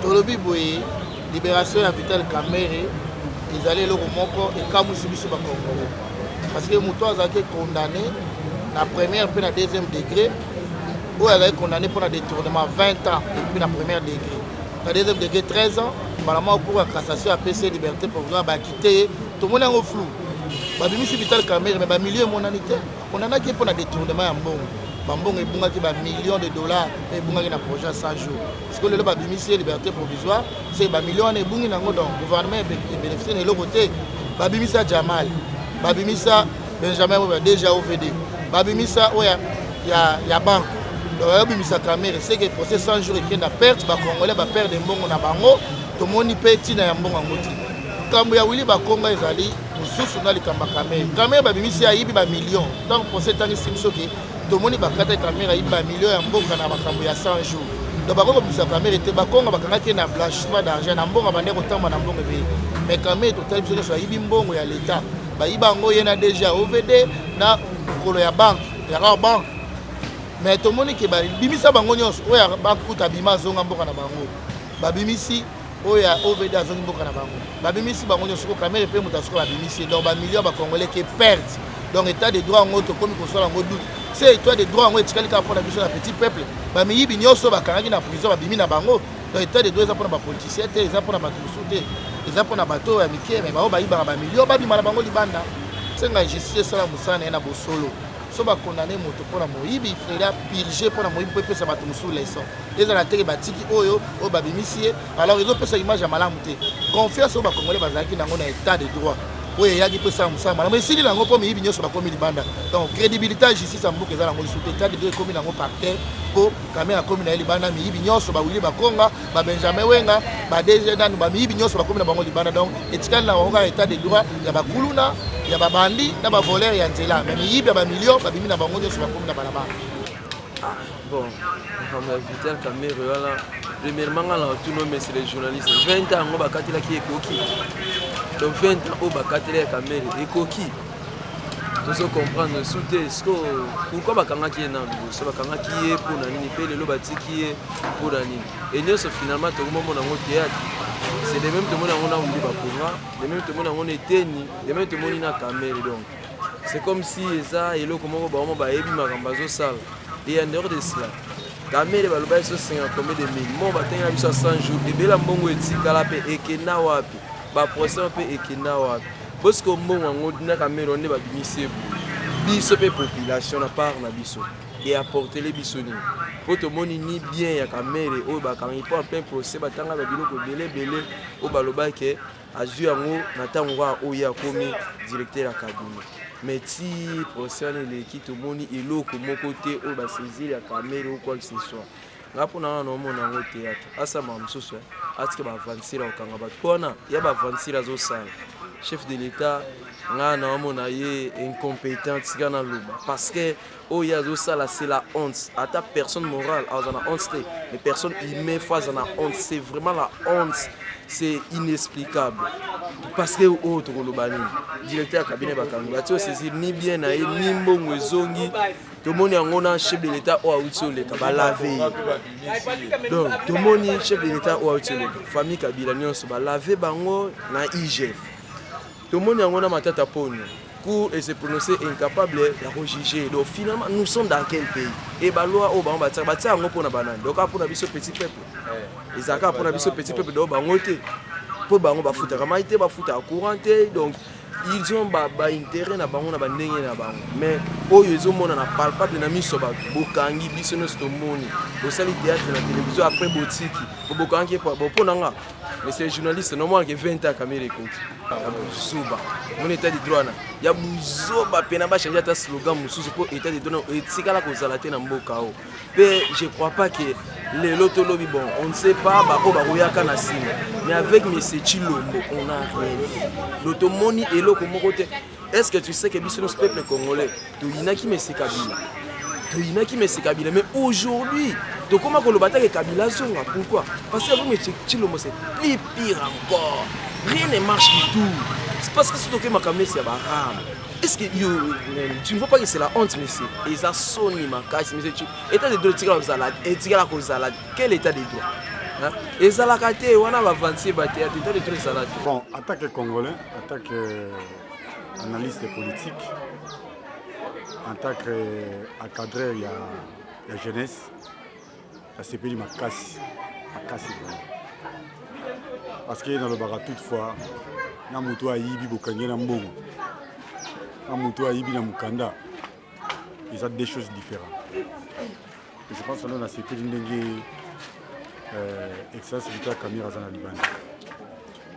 Tolobi boye, libération ya Vital Kamerhe ezali eloko moko ekamwisi biso bacongolais, parce que moto azalaki condamné na première mpe na deuxième degré, oyo azalaki condamné mpona détournement 20 ans et puis na première degré, na deuxième degré 13 ans. Mbala moko cour ya cassation apesi ye liberté provisoire, bakite ye. Tomoni yango flou. Babimisi Vital Kamerhe, mais bamillion emonani te. Bakondamnaki ye mpona détournement ya mbongo, bambongo ebungaki, bamillion de dollars mpe ebungaki na projet ya 100 jours. Sikoyo lelo babimisi ye liberté provisoire, se bamillion wana ebungi nango, donc gouvernement ebénéficie na eloko te. Babimisa Jamal, babimisa Benjamin oyo déjà OVD, babimisa oyo ya banque, donc bayobimisa Kamerhe. C'est que procès 100 jours ekenda perte, bacongolais baperdre mbongo na bango. Tomoni mpe ntina ya mbongo yango te. Likambo ya Willy Bakonga ezali mosusu na likambo ya Kamerhe. Kamerhe babimisi, ayibi bamillion. Donc procès etangisi biso ke tomoni bakata Kamerhe ayibi bamillion ya mboka na makambo ya 100 jours. Donc bakoki kobimisa Kamerhe te. Bakonga bakangaki ye na blanchissement d'argent, na mbongo bande kotamba na mbongo ebele. Mais Kamerhe, totali biso nyonso, ayibi mbongo ya l'État. Bayiba yango ye na DG OVD na mokolo ya banque ya Rawbank. Mais tomoni ke babimisa bango nyonso. Oyo ya banque kuta abima, azonga mboka na bango. Babimisi oyo ya OVD, azongi mboka na bango. Babimisi bango nyonso. Ko Kamerhe mpe moto asuka babimisi. Donc bamillion bacongolais ke perte. Donc état de droit yango tokomi kosala yango doute. Se état de droit yango etikali kaka mpona biso na petit peuple. Bamiyibi nyonso bakangaki na prison, babimi na bango. Donc état de droit eza mpona bapoliticien te, eza mpona bato mosusu te, eza mpona bato oyo ya mike. Mais bao bayibaka bamillion, babima na bango libanda. Senga justice esala mosala na ye na bosolo. So bakondane moto mpona moyibi, frela purge mpona moyibi, mpo epesa bato mosusu leçon. Ezala teke batiki oyo oyo babimisi ye, alors ezopesa image ya malamu te. Confiance oyo bacongolais bazalaki nango na état de droit oyo eyaki mpo esala mosala malamu esili nango, mpo miyibi nyonso bakomi libanda. Donc crédibilité ya justice ya mboka eza nango lisusu te. État de droit ekomi nango par terre, mpo Kamerhe akomi na ye libanda, miyibi nyonso, bawili Bakonga, babenjamin Wenga, baDG nanu, bamiyibi nyonso bakomi na bango libanda. Donc etikali na bango kaka état de droit ya bakuluna, ya babandi na bavoleur ya nzela. Mais miyibi ya bamillion babimi na bango nyonso, bakomi na balabala. Bon, makambo ya Vital Kamerhe wana, premièrement nga na otuna, monsieur les journalistes, 20 ans yango bakatelaki ekoki? Donc 20 ans oyo bakateli ya Kamerhe ekoki? Tozo comprendre su te. Siko pourquoi bakangaki ye nano liboso? Bakangaki ye mpona nini? Mpe lelo batiki ye mpona nini? E nyonso finalement tokomomona yango théâtre. C'est de même tomoni yango na Willy Bakonga, de même tomoni yango na Eteni, de même tomoni na Kamerhe. Donc c'est comme si eza eloko moko bango bayebi makambo bazosala. Et en dehors de cela, Kamerhe baloba biso senga combien de mille mo batengela biso ya 100 jours, ebela mbongo etikala mpe ekenda wapi? Baprocès mpe ekenda wapi? Bosiko mbongo yango na Kamerhe nde babimisi ye boye, biso mpe population na part na biso eapportele biso nini? Mpo tomoni ni bien ya Kamerhe oyo bakangi mpo en plein procès batanga babiloko ebele ebele oyo balobaki azwi yango na ntango kaka oyo akomi directeur ya cabinet. Mais ti procès wana eleki, tomoni eloko moko te oyo basaisir ya Kamerhe ou quoi que ce soit. Nga mpona wana naomona yango théâtre. Asamaka mosusu, atika baaventure ya kokanga bato, mpo wana ya baaventure azosala. Chef de l'État, nga naomona ye incompétent. Tika naloba, parce que oyo azosala, c'est la honte. Ata personne morale aza na honte te, mais personne humain faut aza na honte. C'est vraiment la honte, c'est inexplicable, parce que oyo tokoloba nini? Directeur ya cabinet bakangi, batie osaisir ni bien na ye, ni mbongo ezongi. Tomoni yango na chef de l'État oyo awuti oleka, balave ye. Donc tomoni chef de l'État oyo awuti oleka, famille Kabila nyonso balave bango na IGF. Tomoni yango na Matata Ponyo, cour et se prononcer incapable ya kojuger. Donc finalement, nous sommes dans quel pays? E baloi oyo bango batiaka, batia yango mpona banani? Donc kaka mpona biso petit peuple? Ezalaka mpona biso petit peuple? Donc bango te, mpo bango bafutaka mai te, bafutaka courant te. Donc ils ont baintérêt na bango na bandenge na bango. Mais oyo ezomonana palpable na miso, bato bokangi, biso nyonso tomoni, bosali théâtre na télévision, après botiki po bokangi. Bo mpo na nga, monsieur journaliste, nomonake 20 ans Kamerhe ekoki ya buzoba. Moni état de droit na ya buzoba pena. Bachange ata slogan mosusu, mpo état de droit etikala kozala te na mboka oyo. Mpe je crois pas que lelo tolobi, bon, on ne sait pas baoyo bakoyaka na nsima, mais avec monsieur Tshilombo, on a rien vu. Lo tomoni eloko moko te. Est ce que tu sais que biso nyonso peuple congolais toyinaki monsieur Kabila? Toyinaki monsieur Kabila, mais aujourd'hui tokóma koloba take Kabila azonga. Pourquoi? Parce que avec monsieur Tshilombo, c'est plus pire encore, rien ne marche du tout. C'est parce que soki toke makambo nesi ya baram, est-ce que yo, tu ne vois pas que c'est la honte, monsieur? Eza soni makasi, monsieur. État de droit etikala kozala, etikala kozala. Quel état de droit? Ezalaka te wana, bavantie bateatre to de ezala te. Bon, en tant que Congolais, en tant que analyste politique, en tant que encadreur ya jeunesse, nasepeli makasi makasi vraiment, parce que nalobaka toutefois na moto ayibi, bokangi na mbongo, na moto ayibi na mokanda, eza deux choses différentes. Et je pense ano nasepeli ndenge Excellence Vital Kamerhe aza na libanda.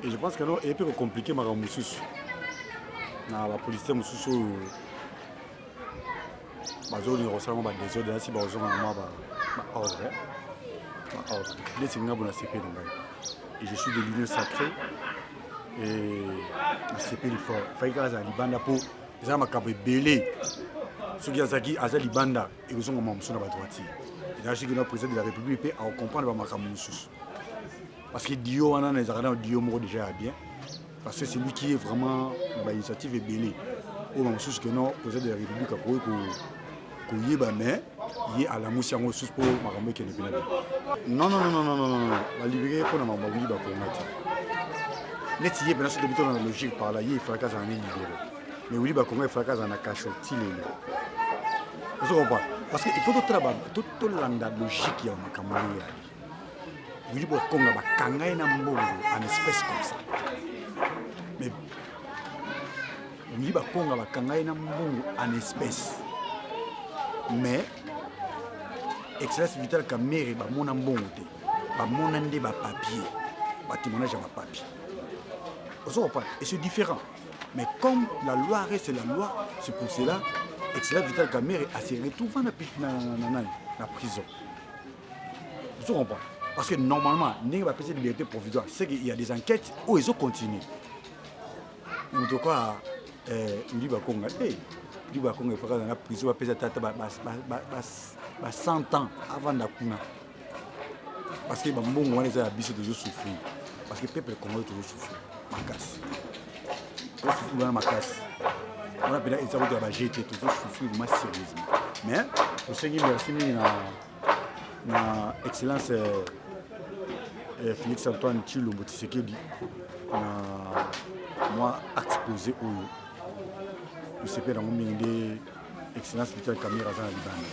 Et je pense que no eyepi kocompliquer makambo mosusu na bapoliticien mosusu oyo bazolinga kosala mwa badésordre, nasi bakozonga na mwa baordre, baordre. Neti nga bo nasepeli na ngai et je suis de l'Union sacrée et nasepeli fort. Faki kaka azala libanda mpo eza na makambo ebele. Soki azalaki aza libanda, ekozonga mwa mosusu na badroiture. Ezala soki na président de la République mpe akocomprendre bamakambo mosusu, parce que dio wana na ezalaka na dio moko déjà ya bien, parce que c'est lui qui est vraiment na bainitiative ebele oyo bamosusu ke non, président de la République akoki koyeba, mais ye alamusi yango lisusu mpo makambo ekende mpena bien. Non, non, non, non, non, non, non, balibérer ye mpona makambo awili bakonga te. Neti ye mpena, soki tobi na logique par là, ye efalaki azala ne libéré, mais Willy Bakonga efalaki azala na cachot ti lelo. Ozo comprendre? Parce que il faut totala, tolanda logique ya makambo ndenge yali. Willy Bakonga, bakanga ye na mbongo en espèce comme ça, mais Willy Bakonga, bakanga ye na mbongo en espèce, mais Excellence Vital Kamerhe, bamona mbongo te, bamona nde bapapier, batémoignage ya bapapier. Ozo comprendre? Et c'est différent. Mais comme la loi reste la loi, c'est pour cela Excellence Vital Kamerhe a se retrouvé na prison. Ozo comprendre? Parce que normalement, ndenge bapesi liberté provisoire, c'est qu'il y a des enquêtes oyo ezocontinue. Moto kwa Willy Bakonga te, Willy Bakonga efaka na prison, bapesa tata ba 100 ans avanda kuna, parce que bambongo wana eza ya biso. Tozosouffrir parce que peuple congolais tozosouffrir makasi, tozosouffrir wana makasi wana mpena eza kutu ya baje te. Tozosouffrir vraiment sérieusement, mais tosengi merci mingi na Excellence Félix Antoine Tshilombo Tshisekedi na mwa acte posé oyo. Tosepeli yango mingi nde Excellence Vital Kamerhe aza na libanda.